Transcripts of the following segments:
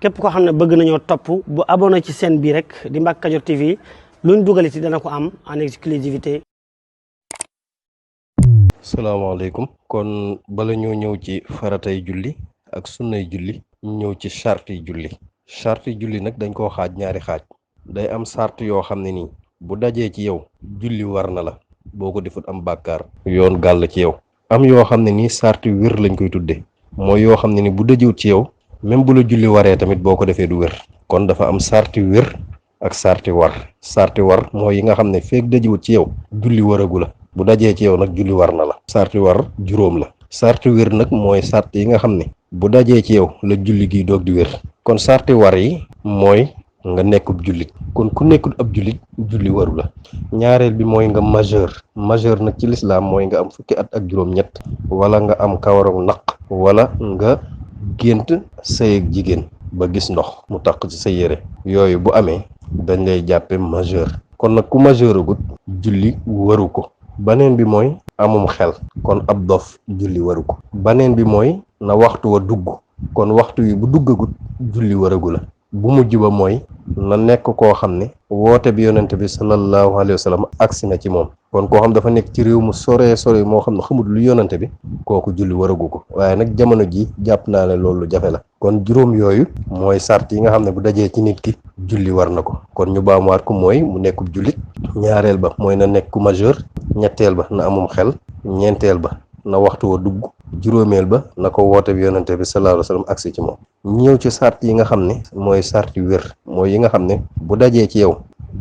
képp koo xam ne bëgg nañoo topp bu abonné ci chaîne bi rek di Mbacke Kadior TV luñ dugal ci dana ko am en exclusivité. salaamaaleykum. kon bala ñoo ñëw ci faratay julli ak sunnay julli ñu ñëw ci charte yi julli. charte yi julli nag dañ koo xaaj ñaari xaaj. day am charte yoo xam ne nii bu dajee ci yow julli war na la boo ko defut am bàkkaar yoon gàll ci yow. am yoo xam ne nii charte wér lañ koy tudde mooy yoo xam ne ni bu dajewut ci yow même bu la julli waree tamit boo ko defee du wér. kon dafa am charte wér ak charte war. charte war mooy yi nga xam ne feek dajewut ci yow julli waragu la bu dajee ci yow nag julli war na la. charte war juróom la. charte wér nag mooy charte yi nga xam ne bu dajee ci yow la julli gi doog di wér. kon charte war yi mooy nga nekkub jullit. kon ku nekkul ab jullit julli waru la. ñaareel bi mooy nga majeur nag ci lislaam mooy nga am fukki at ak juróom-ñett wala nga am kawaru naq wala nga gént sëy ak jigéen ba gis ndox mu taq ci sa yére. yooyu bu amee dañ lay jàppe majeur. kon nag ku majeur agut julli waru ko. baneen bi mooy amum xel. kon ab dof julli waru ko. baneen bi mooy na waxtu wa dugg. kon waxtu wi bu duggagut julli waragu la. bu mujj ba mooy na nekk koo xam ne woote bi yonente bi sallallahu alayhi wa sallam agsi na ci moom. kon koo xam dafa nekk ci réew mu sore moo xam ne xamul lu yonente bi kooku julli waragu ko. waaye nag jamono ji jàpp naa ne loolu jafe la. kon juróom yooyu mooy sart yi nga xam ne bu dajee ci nit ki julli war na ko. kon ñu baamuwaat ko mooy mu nekkub jullit. ñaareel ba mooy na nekk ku majeur. ñetteel ba na amum xel. ñeenteel ba na waxtu wa dugg. juróomeel ba na ko woote bi yonente bi sallallahu alayhi wa sallam agsi ci moom. ñëw ci sart yi nga xam ne mooy sart yu wér mooy yi nga xam ne bu dajee ci yow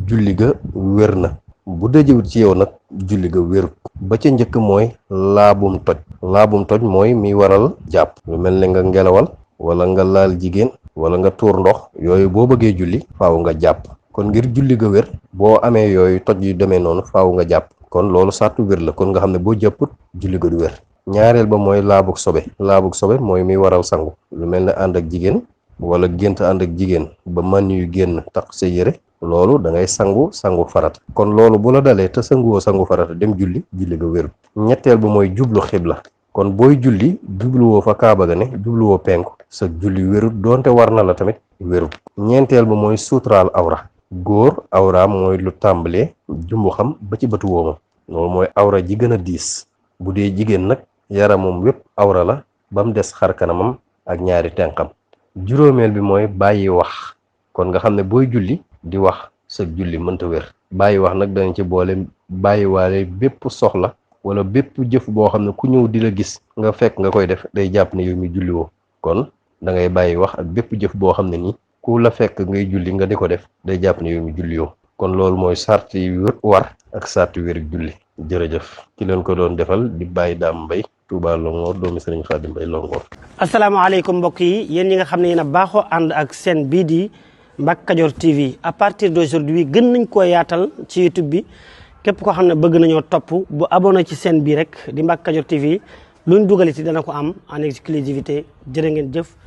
julli ga wér na bu dajewut ci yow nag julli ga wérut. ba ca njëkk mooy laabum toj mooy mi waral jàpp. lu mel ne nga ngelawal wala nga laal jigéen wala nga tuur ndox yooyu boo bëggee julli faaw nga jàpp. kon ngir julli ga wér boo amee yooyu toj yu demee noonu faaw nga jàpp. kon loolu sartu wér la. kon nga xam ne boo jàpput julli ga du wér. ñaareel ba mooy laabug sobe mooy mi waral sangu. lu mel ne ànd ak jigéen wala gént ànd ak jigéen ba man yu génn tax sa yére loolu da ngay sangu farata. kon loolu bu la dalee te sanguwoo sangu farata dem julli ga wérut. ñetteel ba mooy jublu xibla. kon booy julli jubluwoo fa kaaba ga ne jubluwoo penku sa julli wérut doonte war na la tamit wérut. ñeenteel ba mooy suuturaal awra. góor awraam mooy lu tàmbalee jumbu xam ba ci bëtu woomam loolu mooy awra ji gën a diis. bu dee jigéen nag yaramam wépp awra la ba mu des xar kanamam ak ñaari tenqam. juróomeel bi mooy bàyyi wax. kon nga xam ne booy julli di wax sa julli mënta wér. bàyyi wax nag danañ ci boole bàyyi waale bépp soxla wala bépp jëf boo xam ne ku ñëw di la gis nga fekk nga koy def day jàpp ne yow mi julli woo. kon da ngay bàyyi wax ak bépp jëf boo xam ne nii ku la fekk ngay julli nga di ko def day jàpp ne yow mi julli woo. kon loolu mooy sart yi war ak sart wér julli. jërëjëf ki leen ko doon defal di Baye Dame Mbaye Touba Longhor doomi Serigne Khadim Mbaye Longhor. asalaamaaleykum mbokk yi yéen ñi nga xam ne yéen a baaxoo ànd ak seen bii di Mbacke Kadior TV à partir d'aujourd'hui gën nañ koo yaatal ci YouTube bi képp koo xam ne bëgg nañoo topp bu abonné ci seen bii rek di Mbacke Kadior TV luñ dugal ci dana ko am en exclusivité jërë ngeen jëf.